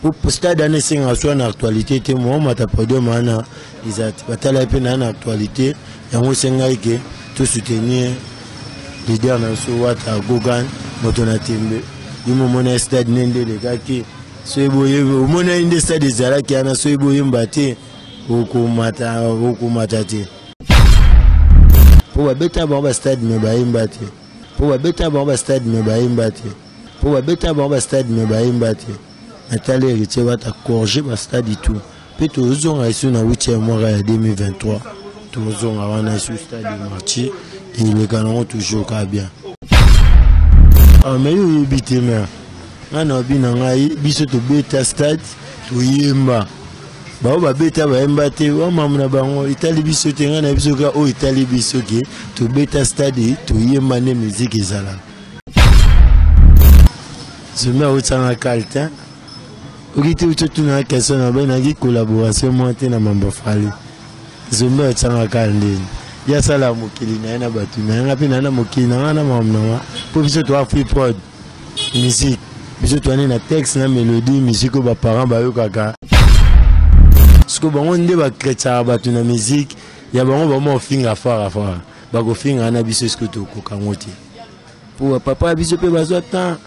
Po stade wana esengaka swa na actualité te, mwa omata podium wana eza te. Batala ye mpe naa na actualité, yango esengaki ke to soutenir leader na biso Wata Gogan, moto na tembe. Yo momona stade nde nde elekaki, soki boyebi omonaki nde stade ezalaki wana, soki boyemba te okomata, okomata te. Mpo babeta bango bastade me bayemba te, mpo babeta bango bastade me bayemba te, mpo babeta bango bastade me bayemba te. Natali Héritier Wata corge bastade tout, mpe tozonga esu na 8e mois ya 2023, tozonga wana esu stade de Martyr, eleka nango toujours ka bien. Ah, mais yo oyebi te, mare ngai na obi na ngai, biso tobeta stade toyemba, bao babeta bayemba te, wa mamu na bango etali biso te. Ngai na biso kaka oyo etali biso ke tobeta stade toyemba, nde miziki ezalaka. Zumi aotianga kale te, oki te uti otunaka question na bai naki collaboration mwa te na mambo Fali. Zombi aotianga kale ndeni ye asala mokili na ye na bato na ye, nga mpe na na mokili na nga na makambo na nga, mpo biso toa free prod musique, biso toani na texte na mélodie, musique oyo baparent bayokaka. Siko bango nde bakretaka bato na musique ya bango, bama ofinga fara fara, bakofinga na biso eske tokoka yango te, mpo bapapa ya biso mpe bazwa temps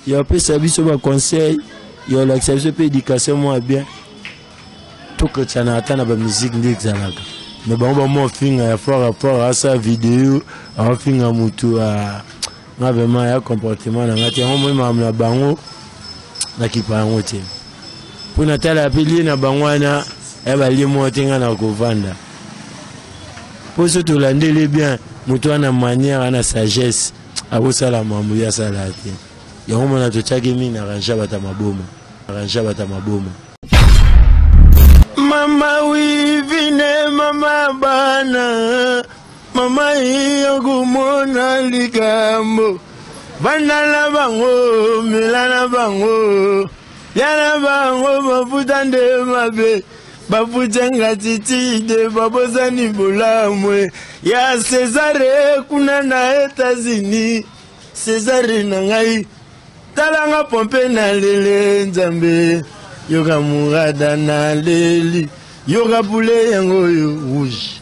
ya kopesa biso baconseil, ya kolakisa biso mpe éducation mwa bien, tokretana ata na bamusike nde ezalaka. Me bango bamwa ofinga ya fara fara, asala video aofinga motu, nga vraiment ya comportement na nga te. Yango moi makambo na bango nakipa yango te, mpo natala mpe lie na bango wana ya balie moko te, nga na kovanda. Mpo so tolandeli bien moto wana, manière ana sagesse akosala mambo ye asala te. Yango mona totiaki mingi na range ya bato ya maboma, range ya bato ya maboma. Mama Wivine, mama bana, mama iyo komona likambo, banda na bango, mela na bango, ya na bango, mafuta nde mabe bafuta ingratitude, babosani bolamu ya César kuna na États-Unis. César na ngai, talanga pompe na lele, Nzambe yoka murada na leli, yoka pule yango oyo rouge.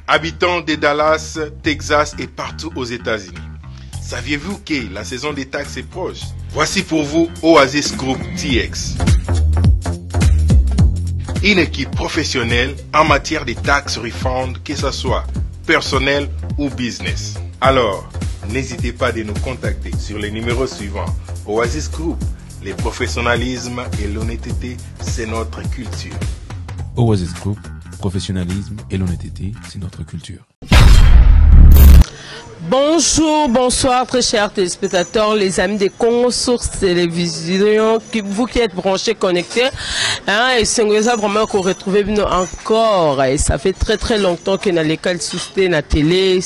Habitants de Dallas, Texas et partout aux États-Unis, saviez-vous que la saison des taxes est proche? Voici pour vous Oasis Group TX. Une équipe professionnelle en matière de taxes refund, que ce soit personnel ou business. Alors, n'hésitez pas de nous contacter sur les numéros suivants. Oasis Group, le professionnalisme et l'honnêteté, c'est notre culture. Oasis Group, professionnalisme et l'honnêteté, c'est notre culture. Bonjour, bonsoir très chers téléspectateurs, les amis de Congo Source Télévision, vous qui êtes branchés, connectés, hein, et c'est vraiment qu'on retrouve nous encore, et ça fait très très longtemps que dans l'école sous la télé,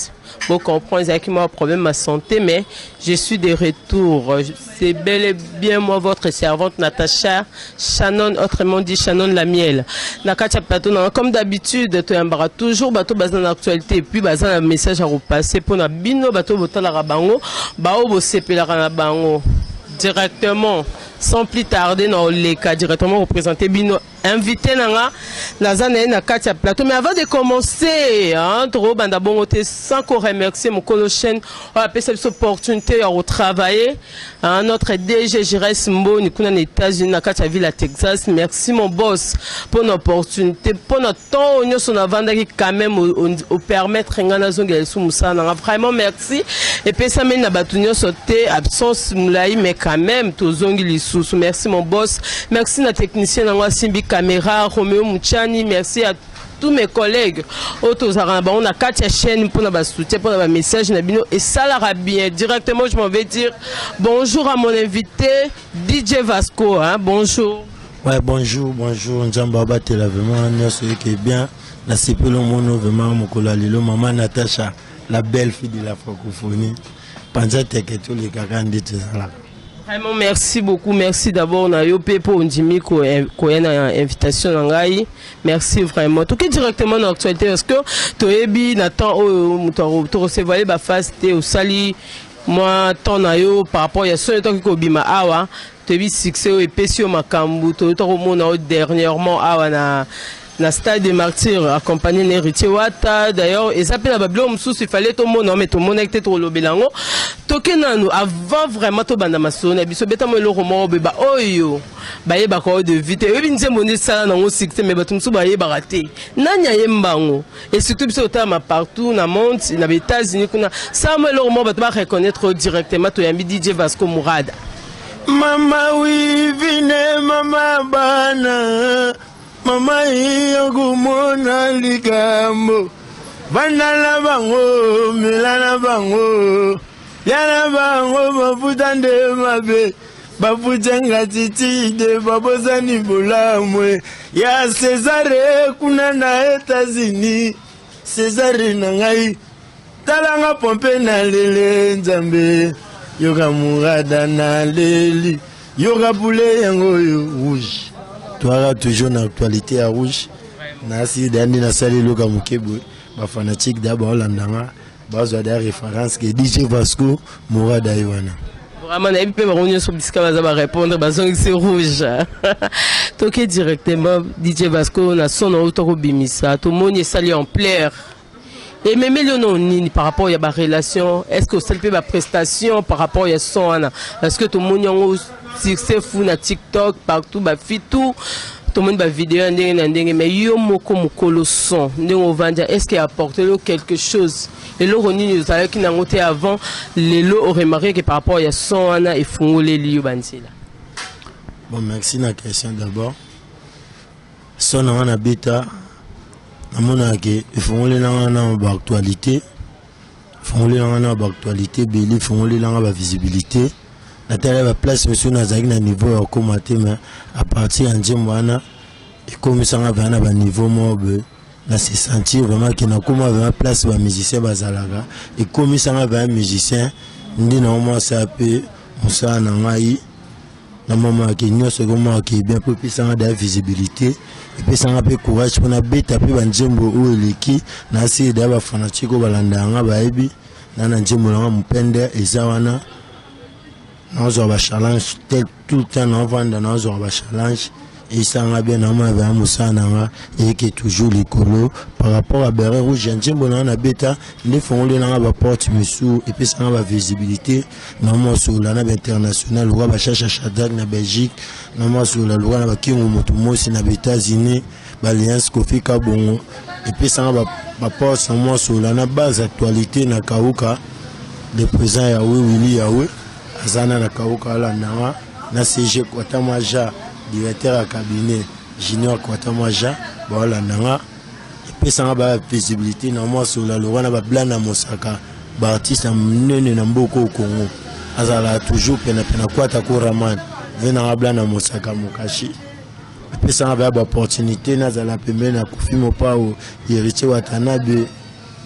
vous comprenez exactement un problème ma santé, mais je suis de retour. C'est bel et bien moi, votre servante Natacha Shannon, autrement dit Shannon Lamiel. Na kati ya plateau, comme d'habitude, toyambaka toujours bato baza na actualité et puis baza na message à repasser pour na bino bato botalaka bango, bao bosepelaka na bango directement, sans plus tarder, na oleka directement représenter bino invité nanga naza na ye na kati ya plateau. Mais avant de commencer, hein, tokobanda bongo te sans ko remercier mokolo chaîne oyo apesa biso opportunité ya kotravailler, hein, notre DG Jires Mboni kuna na États-Unis, na kati ya ville ya Texas. Merci mon boss pour l'opportunité, pour notre temps nyonso navandaki quand même opermettre nga nazongela lisusu mosala nanga. Vraiment merci, epesameli na bato nyonso te, absence molai, mais quand même tozongi lisusu. Merci mon boss, merci na technicien nango asimbi caméra, Romeo Muchani, merci à tous mes collègues oyo tozalaka na bango na kati ya chaîne mpona basoutien, mpona bamessage na bino esalaka bien. Directement, je m'en vais dire bonjour à mon invité DJ Vasco, hein? Bonjour. Ouais, bonjour, bonjour. Nzambe abatela vraiment nyonso eke bien. Nasepeli omono vraiment mokolo ya lelo, mama Natacha, la belle fille de la francophonie. Panza teke tolekaka nde tozalaka. Vraiment, merci beaucoup. Merci d'abord na yo pe po ondimi koya na invitation na ngai. Merci vraiment. Toke directement na actualité parce que toyebi na temps oyo moto to recevoir ba face te, osali mwa temps na yo par rapport ya soki toki kobima awa, toyebi succès oyo epesi yo makambo. Toyota komona oyo dernièrement awa na stade de Martyr, accompagné na Héritier Wata. D'ailleurs, eza mpe na babiloko mosusu ifale tomona, mais tomonaki te, tokolobela yango. Toke nanu avant vraiment tobanda masolo na biso, betamo eloko moko boye, baoyo bayebaka oyo de vite oyebi nzembo nde esala nango succès, mais bato mosusu bayebaka te nani ayemba yango. Et surtout biso otalama partout na monde, na baÉtats-Unis kuna, sama eloko moko bato bareconnaître oyo directement toyambi DJ Vasco Murada. Mama Wivine, mama bana, mama iyokumona likambo, banda na bango, mela na bango, ya na bango, bafuta nde mabe, bafuta ngratitude, babosani bolamwe ya Césare kuna na États-Unis. Césare na ngai, talanga pompe na lele. Nzambe, yoka Murada na leli, yoka pule yango oyo rouge. Toaka toujours na actualité ya rouge. Nasi da nde nasali eloko ya moke boye, bafanatike da baolandanga, bazwa da référence ke DJ Vasco Murada ye wana. Vraiment, nayebi mpe bango nyonso bisika baza barépondre, bazongisi rouge. Toke directement, DJ Vasco, na son na oyo tokobimisa, tomoni esali ampleur, ememeli yo no nini par rapport ya barelation? Est ce que osali mpe baprestation par rapport ya son wana? Parce que tomoni yango succès fou na TikTok, partout, bafi tout, tomoni bavideo ya ndenge na ndenge. Mais yo moko mokolo son, ndenge ovandi, est ce que apporte yo quelque chose? Eloko nini ozalaki nango te avant, lelo oremarquer ke par rapport ya son wana efungoleli yo banzela? Bon, merci na question. D'abord, son na nga na beta, namonaka ke efungolelanga na baactualité, efungolelanga na baactualité ebele, efungolelanga bavisibilité. Natala baplace mosusu nazalaki na niveau ya kokóma te, mais à partir ya nzembo wana ekomisanga vraiment na baniveau moko boye, na se sentir vraiment ke nakóma vraiment place bamusicien bazalaka. Ekomisanga vraiment musicien nde na omwasa mpe mosala na ngai namonaka nyonso ekomaka bien, mpo epesanga da visibilité, epesanga mpe courage mpona beta mpe banzembo oyo eleki. Nasi da bafanatike oyo balanda yanga bayebi na nzembo nanga mopende eza wana. Nazwa bachallenge tout le temps, naovanda nazwaka bachallenge, esanga bien. Naomona vraiment mosala nanga eyeke toujours likolo par rapport à béret rouge ya nzembo nanga na beta nde fongoli nanga baporte misusu, epesanga bavisibilité. Naomona solola na bainternational lokwa bashasha Shadrack na Belgique, naomona solola lokwa na bakingo moto mosi na baÉtats-Unis, baalliance Kofi Kabongo, epesanga baporte. Namona solola na base actualité na Kauka, le président Yawe Willi Yawe aza na Kauka, alandanga na CG Kwata Maja, directeur ya cabinet Junior Kwata Maja, baolandanga, epesanga ba visibilité. Na mwa solola lokwa na babla na mosaka, baartiste ya monene na mboka oyo Congo, azalaka toujours penapena Kwata Koraman ve nanga bla na mosaka mokashi, epesanga baya baopportunité. Nazala pembeni na Kofi Mopao, Héritier Watanabe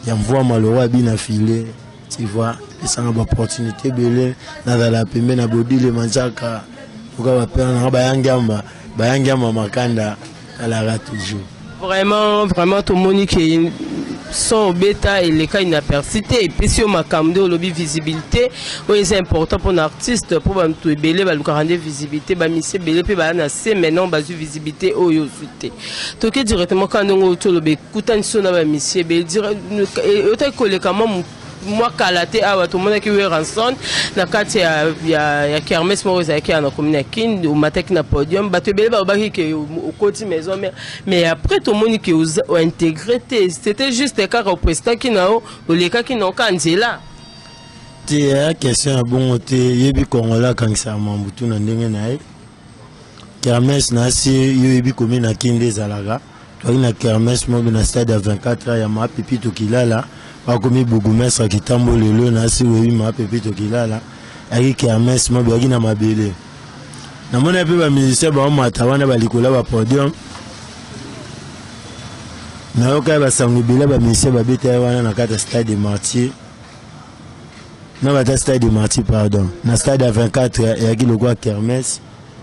ya mvua maloro abina file, tu vois, epesanga baopportunité ebele. Nazala pembeni na Bodile Manzaka oka, bapere nanga bayangiamba, bayangiamba makanda alaka toujours. Vraiment, vraiment, tomoni ke son obeta eleka inaperçu te, epesi yo makambo nde olobi, visibilité oyo eza important mpona artiste, mpo bato ebele balukaka nde visibilité, bamisi ebele mpe baya na se. Maintenant bazwi visibilité oyo ozwi te. Toke directement kaka ndenge oyo toloba, ekutani so na bamisi ebele, otaki koleka mwa kala te awa, tomonaki Werrason na kati ya kermesse moko ezalaki awa na commune ya Kin, omataki na podium, bato ebele balobaki ke okoti maison mère, mais après tomoni ke ointégré te, c'était juste kaka oprestaki na yo, olekaki na yo ka nzela. Te, ya question ya bongo te. Yebi Kongola akangisaka mambutu na ndenge na ye. Kermesse na si yo yebi komi na Kin nde ezalaka. Toyaki na kermesse moko na stade ya 24 heures ya maa Pepito Kilala, bakomi bourgmestre ya Kitambo lelo na si oyebi maa Pepito Kilala. Ayaki kermesse moko bayaki na mabele. Namoni mpe ba musiciens baomata wana balikola ba podium. Nayoka basango ebele ba musiciens babeta ye wana na kati ya stade de Martyrs. Na bata stade de Martyrs pardon. Na stade ya 24 eyaki lokola kermesse.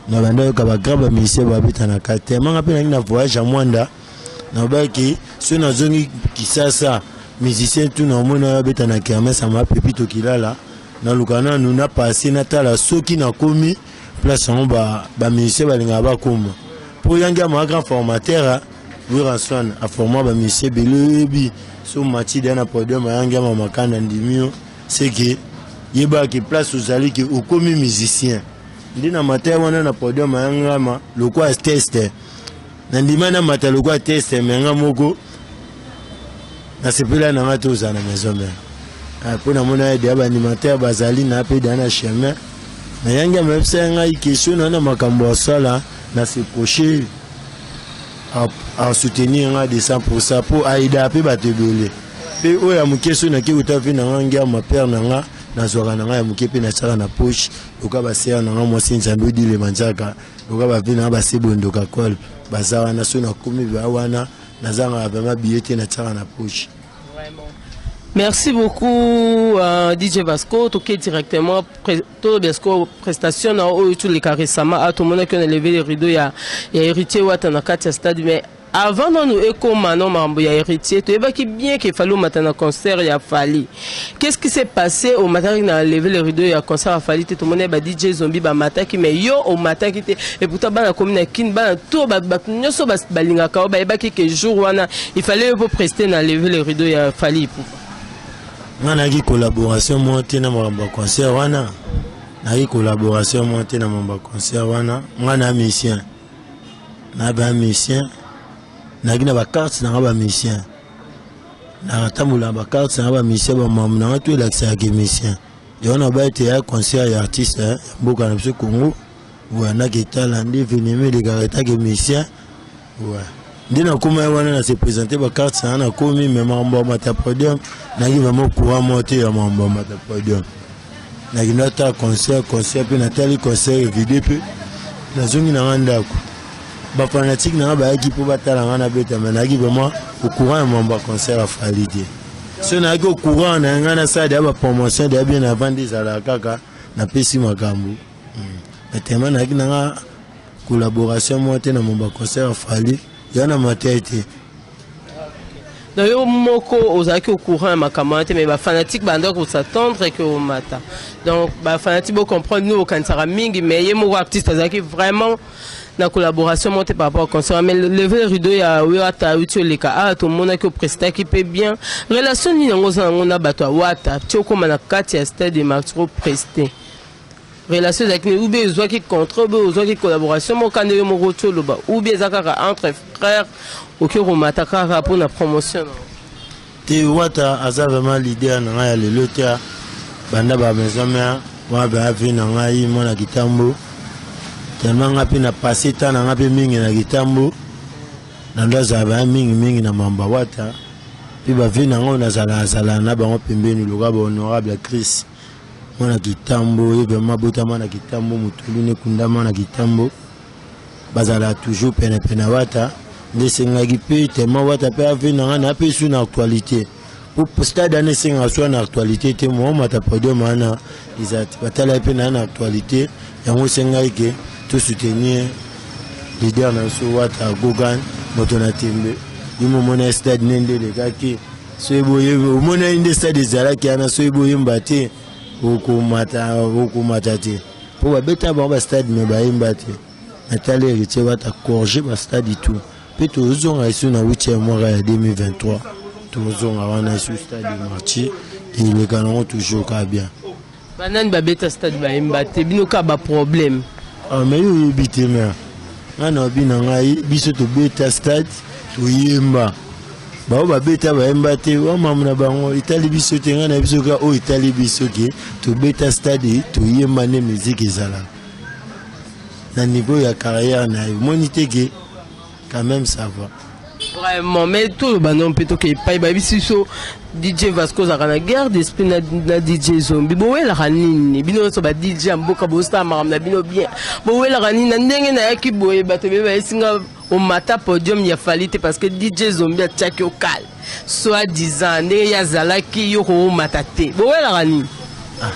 Na banda yoka ba grand ba musiciens babeta na kati. Tellement nga mpe nangi na voyage ya Mwanda. Nalobaki soki nazongi Kisasa musicien tout na omona babeta na kermesse ya ma Pepito Kilala. Naluka nanu na passe natala soki nakomi place yango ba musicien balingaka bakoma. Po yangi ya ma grand formateur Werrason a forma ba musicien ebele oyebi so Mathilde na podium ayangi ya ma makanda ndimi yo c'est que yebaki place ozali ke okomi musicien. Ndi na mata wana na podium ayangama lokwa test. Na ndima na mata lokwa test mais nga moko nasepela na nga te ozala na maison mère. Mpo namona ye deya baanimateur bazali na mpe deya na chemin. Na yangi ya mayebisa ngai question na na makambo ya sala na se proche a soutenir nga de 100% mpo aida mpe bato ebele. Mpe oyo ya moke so nake kota mpe na nga ngia ma père na nga nazwaka na nga ya moke mpe natiaka na poche loka basere na nga mwasi Nzambe odile manzaka loka bavi na nga basebondoka kol baza wana so nakomi ba wana nazangaka vraiment billet te natiaka na poche. Vraiment. Merci beaucoup DJ Vasco. Toke directement to Vasco prestation na oyo tout les cas récemment à tout monde qui a levé les rideaux ya ya héritier Wata na kati ya stade mais avant nanu ekoma no mambo ya héritier toyebaki bien que Fally omata na concert ya Fally. Qu'est-ce qui s'est passé au matin na levé les rideaux ya concert ya Fally te tout monde ba DJ Zombie ba mataki mais yo o mataki te et pourtant bana commune na Kin bana tout ba ba nyoso ba balingaka ba yebaki que jour wana il fallait pour prester na lever les rideaux ya Fally pour nga nayaki collaboration moko te na makambo ya concert wana. Nayaki collaboration moko te na makambo ya concert wana. Nga na musicien. Na ba musicien. Nayaki na ba carte na nga ba musicien. Na tambola na ba carte na nga ba musicien ba mamu na nga to elakisaka ke musicien. Yango na ba ete ya concert ya artiste ya mboka na biso Congo. Ouais, na ketala nde événement elekaka etake musicien. Ouais. Nde nakoma ye wana na se présenter ba carte na nakomi mais makambo ya mata podium nayaki vraiment courant moko te ya makambo ya mata podium. Nakenda ata concert, concert mpe natali concert evide mpe nazongi na nga ndako. Ba fanatique na nga bayaki mpo batala nga nabeta mais nayaki vraiment au courant ya makambo ya concert ya Fally te. So nayaki au courant na nga nasala deya ba promotion deya bien avant nde ezalaka kaka napesi makambo. Mais tellement nayaki na nga collaboration moko te na makambo ya concert ya Fally ya na mata te. Donc yo moko ozalaki au courant ya makambo wana te mais ba fanatique bandaki ko s'attendre que omata. Donc ba fanatique bo comprendre nous okanisaka mingi mais ye moko artiste azalaki vraiment na collaboration moko te par rapport au concert mais lever le rideau ya Wata uti oleka ah tomonaki oprestaki mpe bien relation nini yango oza nango na bato ya Wata ti okóma na kati ya stade de Martyrs opreste relation ezalaki nini ou bien ozwaki contrat ou bien ozwaki collaboration moko kanda yo moko ti oloba ou bien eza kaka entre frères oki komata kaka mpona promotion na te. Wata aza vraiment leader na ngai ya lelo te banda ba maison mère wana mpe avi na ngai mwana Kitambo tellement ngai mpe na passé temps na ngai mpe mingi na Kitambo na ndo azala baya mingi mingi na mamba Wata mpe bavi na ngai nazala azala na bango pembeni lokola ba honorable Chris mwana Kitambo ye vraiment abotama na Kitambo motolu nekundama na Kitambo bazala toujours pene pene Wata nde esengaki mpe tellement Wata mpe avi na ngai na mpe su na actualité po stade wana esengaka swa na actualité te mo mata podium wana eza te batala mpe na na actualité yango esengaki ke to soutenir leader na biso Wata Gogan moto na tembe yo momona stade ne nde elekaki so eboye omona nde stade ezalaki wana so eboyemba te okomata okomata te po babeta bango ba stade me bayemba te natali héritier Wata corge ba stade tout mpe tozonga esu na 8e mois ya 2023 tozonga wana esu stade de Martyrs eleka nango toujours ka bien. Banani babeta stade bayemba te bino ka ba problème. Ah mais yo oyebi te mère nga na obi na ngai biso tobeta stade toyemba bao babeta bayemba te wa mamu na bango etali biso te ngai na biso kaka oyo etali biso ke tobeta stade toyemba nde musique ezalaka na niveau ya carrière na ye omoni te ke quand même ça va. Vraiment, mais toloba no mpe toke epai bayebisi biso DJ Vasco ozalaka na guerre d'esprit na, na DJ Zombi. Bowelaka nini? Bino nyonso ba DJ ya mboka bosala makambo na bino bien. Bowelaka nini? Na ndenge nayaki boye bato ebele bayesi nga omata podium ya Fally te parce que DJ Zombi atiaki yo kale. Soit disant ndenge ye azalaki yo koomata te. Bowelaka nini? Ah,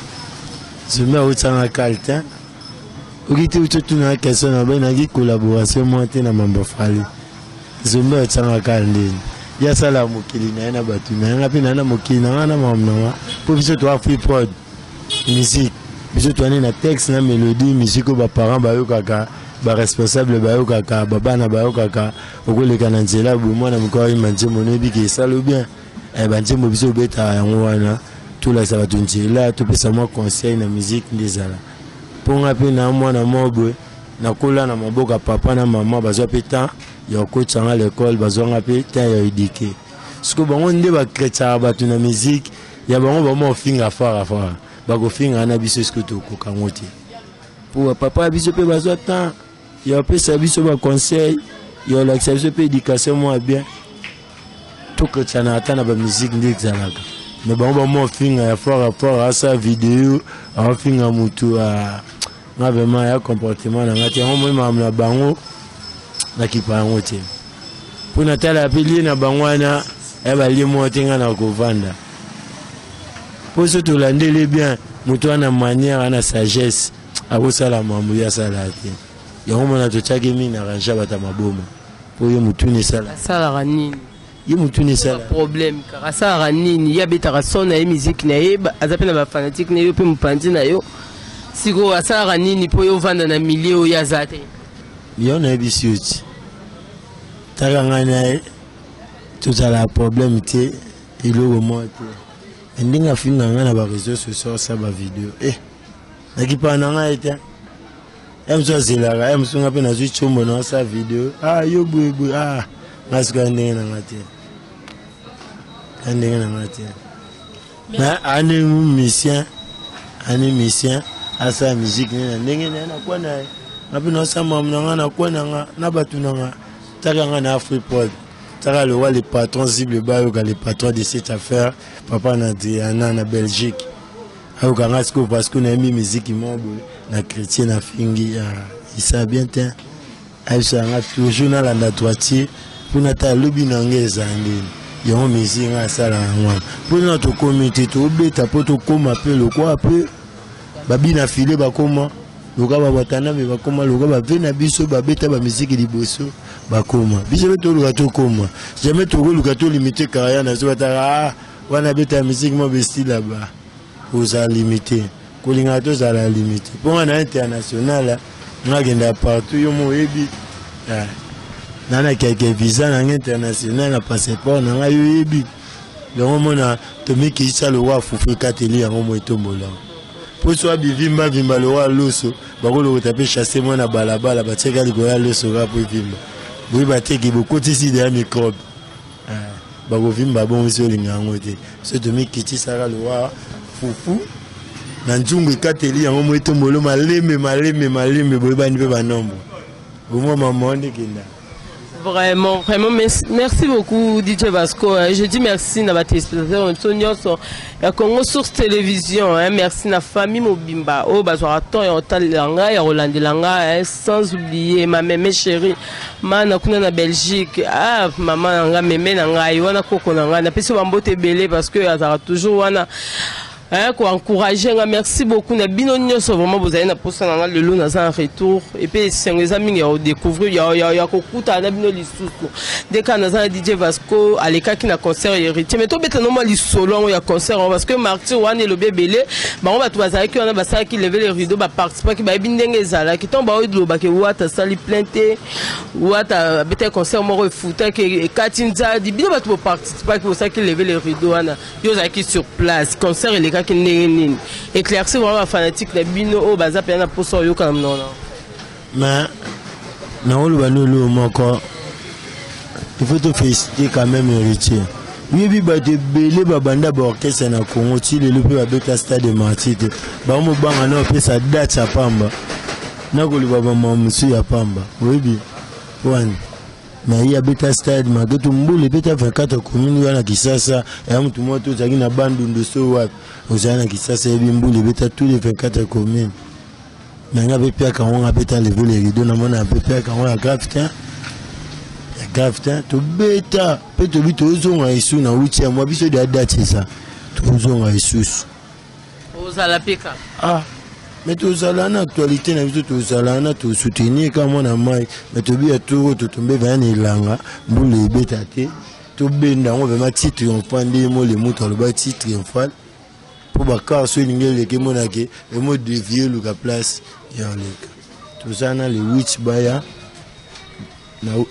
Zombi awutanga kale te. Oki te uti otuna question na benaki collaboration mwa te na mambo Fally. Zombi atianga kaka ndeni ye asala mokili na ye na bato na ye, nga mpe na na mokili na nga na makambo na nga, mpo biso toa free prod musique, biso toani na texte na mélodie, musique oyo baparent bayokaka, baresponsable bayokaka, babana bayokaka. Okoleka na nzela boye, mwana moke ayemba nzembo, noyebi ke esalo bien. Eh, banzembo biso obetaka yango wana, tolakisa bato nzela, topesa mwa conseil na musique nde ezala. Mpo nga mpe na mwana moko boye, nakola na maboko ya papa na mama, bazwa mpe temps ya kokotisa nga l'école, bazwa nga mpe temps ya éduquer. Sikoyo bango nde bakretiaka bato na musique ya bango, bama ofinga fara fara, bakofinga na biso. Sikoyo tokoka yango te, mpo bapapa ya biso mpe bazwa temps ya kopesa biso baconseil, ya kolakisa biso mpe éducation mwa bien. Tokretiana ata na bamusike nde ezalaka, me bango bama ofinga ya fara fara, asala video aofinga motu. Nga vraiment ya comportement na nga te, yango moi makambo na bango nakipa yango te, mpo natala mpe lie na bango wana ya balie moko te. Nga na kovanda mpo so tolandeli bien moto wana, manière ana sagesse akosala mambo ye asala te. Yango mona totiaki mingi na range ya bato ya maboma, mpo ye motuni esala. Asalaka nini? Ye motuni esala problème kaka. Asalaka nini? Ye abetaka son na ye, musique na ye, aza mpe na bafanatike na yo mpe mopanzi na yo. Sikoyo asalaka nini mpo yo ovanda na milieu oyo aza te? Yo nayebisi yo ti taka ngai na ye tozala problème te, eloko moko te. Ndenge afinga ngai na bareseau sociaux, asala bavideo, eh, nakipaka na ngai te. Ya mosu azelaka, ya mosu nga mpe nazwi combo na asala video, ah, yo boyeboye, ah, nga sikoya ndenge na nga te, ya ndenge na nga te. Mais ani musicien, ani musicien asala musique ne na ndenge na ye, nakwa na ye, nga mpe nasala makambo na nga, nakwa na nga na bato na nga. Taka nga na Afriprod, taka le roi, le patron cible, bayoka le patron de cette affaire, papa na Adriana na Belgique, ayoka nga sikoyo parce que nayembi miziki moko boye na chrétien, na fingi isa bien te. Ayebisa nga toujours nalanda droitier mpo natala lobi na nga eza ndeni. Yango miziki nga asala yango wana, mpo na tokomi te, tobeta mpo tokóma mpe lokwa mpe babina file bakóma loka, babataname bakóma loka, bave na biso babeta bamiziki liboso bakóma, biso mpe toluka tokóma. Jamais tokoluka tolimite carrière na biso, bataka ah, wana abeta miziki mo besila ba kozala limite, kolingaka tozala limite, mpo nga na international, nga akenda partout. Yo mo oyebi na na quelque visa na nga international na passeport na nga, yo oyebi yango. Mona tomikisa lokwa fufu ekateli yango mo etombola, mpo so abivimbavimba lokwa loso, bakolokota mpe chasse mwa na balabala, batiaka likolo ya loso kaka mpo evimba. Boyeba teke bokotisi deya microbe, bakovimba bongo. Si olinga yango te, so tomikitisaka lowa fufu na nzungu ekateli yango mo etombolo, malembe malembe malembe, boyebani mpe banombre omwa mama nde kenda. Vraiment, vraiment, merci, merci beaucoup DJ Vasco. Je dis merci à votre téléspectateur nyonso ya Congo Source Télévision. Hein. Merci na famille Mobimba. Oh, bazwa temps ya otalanga ya rolandelanga, hein, sans oublier ma mémé chérie. Mana kuna na Belgique. Ah, maman na nga, mémé na ngai, wana koko na nga. Na pesi bambote ebele parce que azara toujours wana, hein, ko encourager nga. Merci beaucoup na bino nyonso, vraiment bozali na posa na nga. Lelo naza en retour et puis esengo eza mingi ya kodécouvrir, ya kokutana na bino lisusu. Nde kaka naza na DJ Vasco, alekaki na concert ya Héritier, mais tobeta no mwa lisolo yango ya concert yango, parce que martyr wana elobi ebele. Bango bato bazalaki wana, basalaki lever le rideau, baparticipaki, bayebi ndenge ezalaki. Ntango baolobaki Wata asali plein te, Wata abetaki concert moko efutaki ekati nzadi, bino bato boparticipaki, bosalaki lever le rideau wana, yo ozalaki sur place, concert elekaki ndenge nini? Éclairci vraiment bafanatique na bino oyo baza mpenza na mposa oyokana monoko na. Mais naoloba lolo moko, il faut toféliciter quand même Héritier. Oyebi bato ebele babanda baorchestre na Congo ti lelo mpe babeta Stade Martyr te. Bango mobanga na opesa date ya pamba, na koloba bamama mosusu ya pamba. Oyebi wani Mais ye abeta stade malgré tout mbula ebeta 24 commune wana Kisasa ya motu moko te ozalaki na Bandundu so wapi ozali na Kisasa yebi mbula ebeta tous les 24 communes. Mais nga mpe piaka yango nga beta lever le rideau namona mpe piaka yango ya grave te, ya grave te. Tobeta mpe tobi tozonga esu na wuti ya mwa biso deya date eza tozonga esusu. Ozala mpe kaka. Ah, mais tozala na actualité na biso, tozala na tosoutenir ka mwana mai, mais tobi ya toro totombe vaya na elanga mbula ebeta te, tobenda yango vraiment ti triomphal nde mole moto aloba ti triomphal mpo bakar so elingi eleka emonake emo devie eluka place ya oleka. Toza na le 8 baya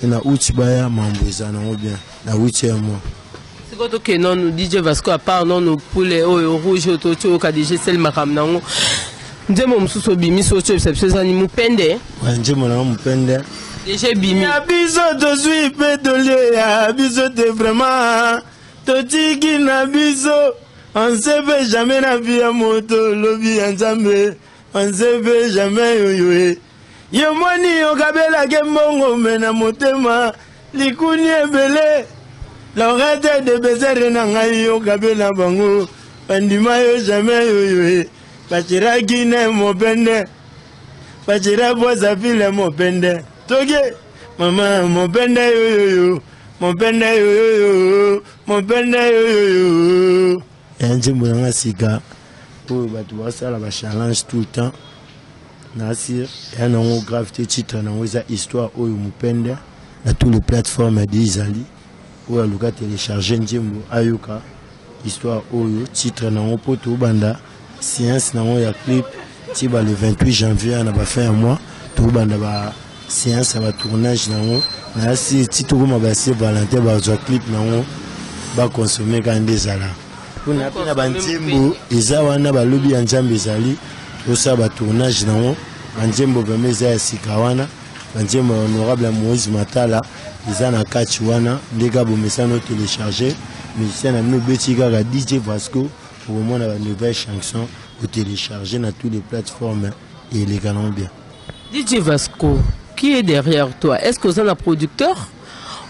na août baya mambo eza nango bien na 8 ya mois. Sikoyo tokende nanu DJ Vasco, à part nanu poule oyo rouge oyo toti oyoka DJ sel makambo nango, nzembo mosusu obimisi oyo toyebisa biso ezani mopende? Nzembo nango mopende deja ebimi. Ya biso tozwi mpe tolie ya biso te, vraiment totiki na biso on se fait jamais na vie ya moto lobi ya Nzambe, on se fait jamais yoyo yo moni okabelake mbongo me na motema likuni ebele lorete de besere na ngai okabela bango bandima yo jamais yoyo bashiraki na mopende bashira bwasafile mopende toke mama mopende yoyoyo mopende yoyoyo mopende yoyoyo. Ya nzembo nanga sika oyo bato basala bachallenge tout le temps nasir ya nango grave te. Titre nango eza histoire oyo mopende na tous les plateformes ya ezali oyo aluka télécharge nzembo ayoka histoire oyo titre nango mpo tobanda séance nango ya clip ti ba le 28 janvier na bafin ya mois tobanda ba séance ya batournage nango nayasi ti tokoma basie Valentin bazwa clip nango bakonsome kaka nde ezala mpona mpe na banzembo eza wana balobi ya Nzambe ezali tosala batournage nango. Banzembo vraiment eza ya sika wana, banzembo ya honorable ya Moïse Matala eza na kati wana ndenge bomesana otélécharge musicien na bino obeti kaka DJ Vasco okomona banouvelle chanson otélécharge na toutes les plateformes eleka nango bien. DJ Vasco, qui est derrière toi? Est-ce que oza na producteur,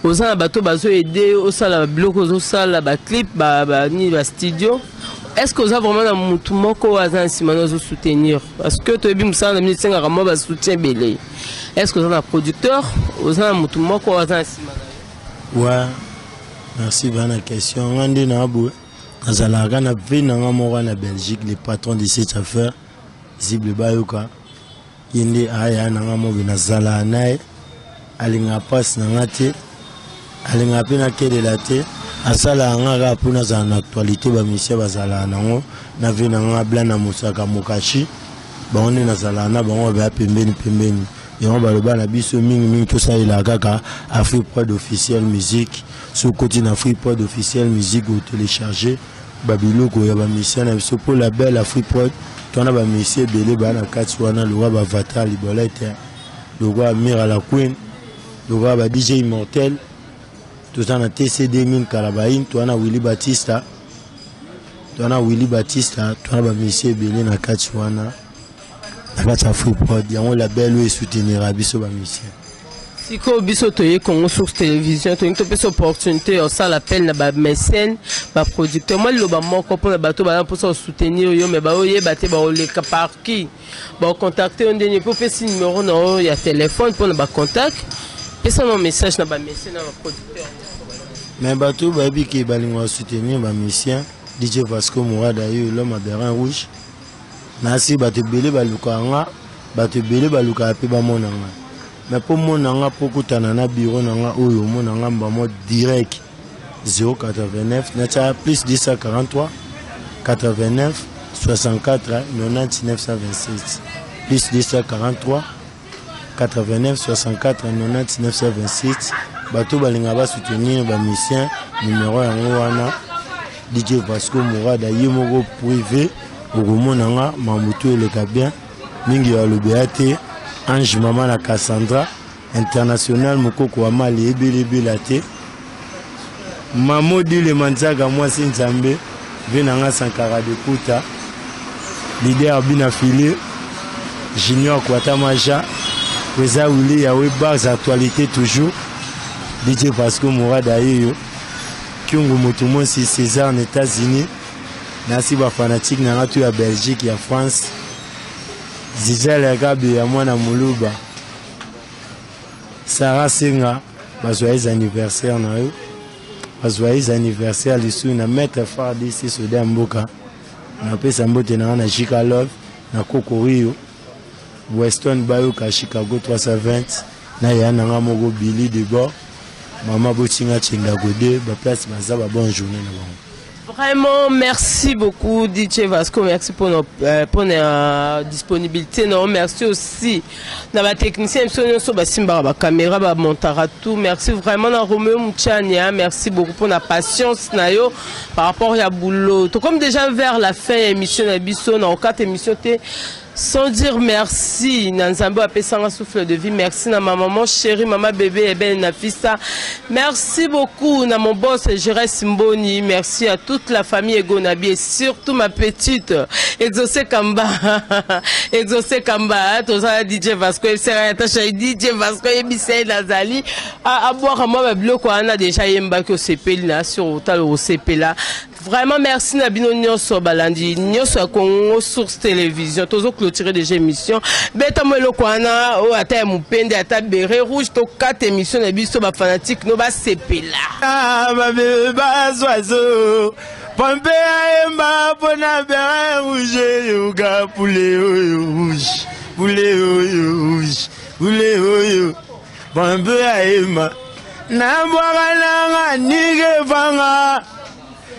oza na bato bazoaider osala biloko, ozosala baclip, nini, bastudio? Est ce que oza vraiment na mutu moko oyo aza na nsima na ozosoutenir? Parce que toyebi mosala na bino esengaka mwa basoutien ebele. Est ce que oza na producteur, oza na mutu moko oyo aza na nsima na yo? Ouais, merci bana question. Nga nde na boye nazalaka na ve na nga moko na Belgique, le patron de cette affaire zible bayoka ye nde aya na nga mobe nazalaka na ye, alingaka mpasi na nga te, alingaka mpe nakelela te, asalaka nga kaka mpo nazala na actualité. Bamisia bazalaka nango na ve na nga bla na mosaka mokashi bango nde nazalaka na bango baya pembeni pembeni yango baloba na biso mingimingi tosalelaka kaka Afrique Prod officiel musique. So okoti na Afrique Prod officiel musique otélécharge babiloko ya bamisia na biso mpo label Afrique Prod towana bamisia ebele baya na kati wana lokwa bavatar libolete, lokwa Mira la Queen, lokwa ba DJ Immortel, toza na TC 2000 Kalabain, toza na Willy Batista, toza na Willy Batista, toza na bamisia ebele na kati wana na kati ya Afrique Prod. Yango label oyo esoutenira biso bamisien. Sikoyo biso toye Congo Source Télévision, tolingi topesa opportunité ya osala appel na bamécène, baproducteur, mwa liloba moko mpona bato baza mposa kosoutenir yo mais baoyeba te baoleka par qui, baocontacte yo ndenge mpo opesi numéro na yo ya telefone mpona bacontact. Pesa na message na bamécène na baproducteur. Mais bato bayebi ke balingaka soutenir bamisien DJ Vasco Mourad ayo l'homme à bérin rouge nasi bato ebele balukaka nga, bato ebele balukaka mpe bamona nga, mais mpo mona nga mpo kutana na bureau na nga oyo omona nga mbamo direct 089 natia plus 243 89 64 90 927, plus 243 89 64 90 927. Bato balingaka basoutenir bamisien, numéro yango wana. DJ Vasco Mourada ye moko privé okomona nga mamutu eleka bien mingi ya alobi te. Ange mama na Cassandra international mokoko wa mali ebelebela te, Mamodile Manzaka mwasi Nzambe ve na nga Sankara de Kuta leader bina file Junior Kwatamaja Kweza Willy Yawe bars actualité toujours. DJ Pasco Mourad ayeyo Kyungu moto mosi César na États-Unis nasi ba fanatique na nga tu ya Belgique ya France Zizele Kabi ya mwana Muluba Sarah Senga ba joyeux anniversaire na yo ba joyeux anniversaire lisusu na maître FARDC soda ya mboka napesa mbote na nga na Jika Love na Koko Rio Weston Bayoka Chicago 320 na ya na nga moko Billy de bord mama botinga chendako de ba place baza ba bonne journée na bango. Vraiment, merci beaucoup DJ Vasco, merci pour nos disponibilité. Non, merci aussi na ba technicien biso nyonso basimbaka ba caméra ba montara tout. Merci vraiment na Romeo Mouchania, merci beaucoup pour la patience na yo par rapport ya boulot. Tout comme déjà vers la fin émission na biso na okata émission te sans dire merci na Nzambe apesanga souffle de vie. Merci na ma maman chérie, maman bébé Eben Nafisa. Merci beaucoup na mon boss Jérès Mboni. Merci à toute la famille Egonabi et surtout ma petite Exaucé Kamba. Exaucé Kamba, toza DJ Vasco, sera attaché DJ Vasco et Bissé Nazali. À boire moi ba biloko ana déjà yemba ko sepeli na sur hôtel au sepela. Vraiment merci na bino nyonso balandi nyonso ya Congo Source Télévision. Tozo clôturer déjà émission. Beta mo eloko wana o ata ya mupende ata béret rouge to quatre émission na biso ba fanatique no ba sepela. Ah ba bébé ba oiseau. Pompe ayemba pona béret rouge yoga poulet oyo rouge. Poulet oyo rouge. Poulet oyo. Pompe ayemba. Na bwaka nanga nige fanga.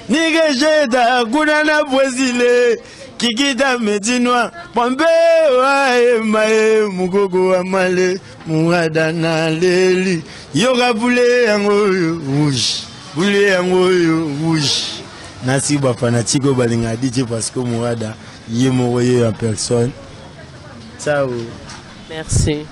Nige jeta kuna na Brésil kikita metinwa pompe wae mae mukoko wa male murada na leli yoka poulet yango oyo rouge poulet yango oyo rouge nasi ba fanatique oyo balingaka DJ Pasco Murada ye moko ye en personne. Ciao. Merci.